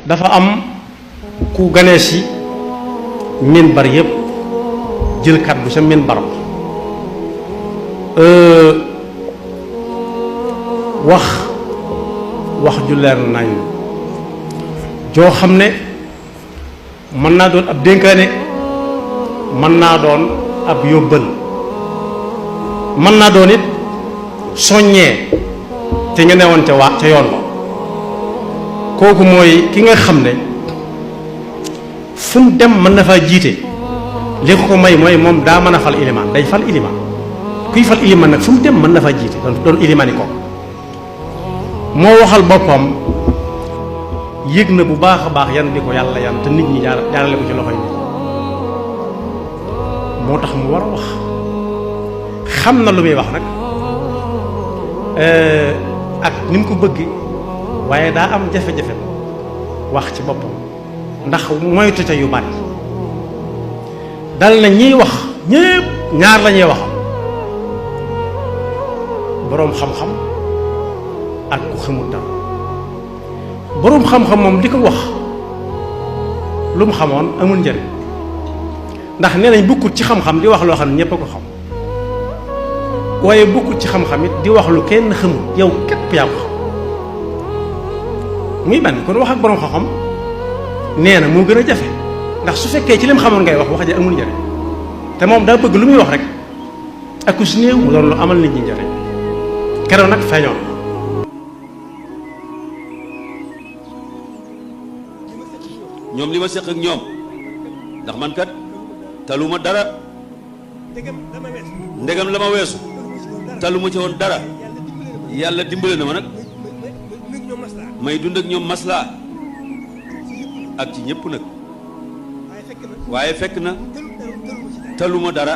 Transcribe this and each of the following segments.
dafa am ku ganee si minbar yépp jël kàddu sa minbar wax ju leer nañ joo xam ne mën naa doon ab dénkaane mën naa doon ab yóbbal mën naa doon it soññee te nga newoon ca yoon ba kooku mooy ki nga xam ne fu mu dem mën na faa jiite li ko may mooy moom daa mën a fal ilimaan day fal ilimaan kuy fal ilimaan nag fu mu dem mën na faa jiite doon ilimaan yi ko moo waxal boppam yëg na bu baax a baax yan bi ko yàlla yan te nit ñi jaarale ko ci loxoy nit moo tax mu war a wax xam na lu muy wax nag ak ni mu ko bëgg waaye daa am jafe-jafe wax ci boppam ndax moytu ca yu bari dal na ñiy wax ñépp ñaar la ñuy waxam boroom xam-xam ak ku xamul dara boroom xam-xam moom di ko wax lu mu xamoon amul njëriñ ndax nee nañ bukkut ci xam-xam di wax loo xam ne ñépp a ko xam waaye bukkut ci xam-xam it di wax lu kenn xamul yow képp yaa ko xam muy benn kon wax ak boroom xam-xam nee na moo gën a jafe ndax su fekkee ci lim xamoon ngay wax ji amul njëriñ te moom daa bëgg lu muy wax rek ak ku si néew mu doon lu amal nit ñi njëriñ keroog nag feeñoon ñoom li ma seq ak ñoom ndax man kat taluma dara ndegam la ma weesu taluma ci woon dara yàlla dimbale na ma nag may dund ak ñoom maslaa ak ci ñëpp nag waaye fekk na taluma dara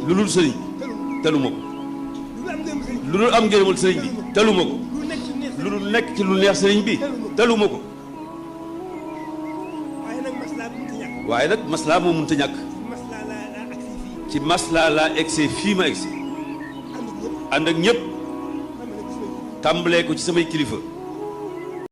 lu dul sëriñ taluma ko lu dul am ngërëmul sëriñ bi taluma ko lu dul nekk ci lu neex sëriñ bi taluma ko waaye nag maslaa moo mënta ñàkk ci maslaa laa egsee fii ma egsi ànd ak ñëpp tàmbalee ko ci samay kilifa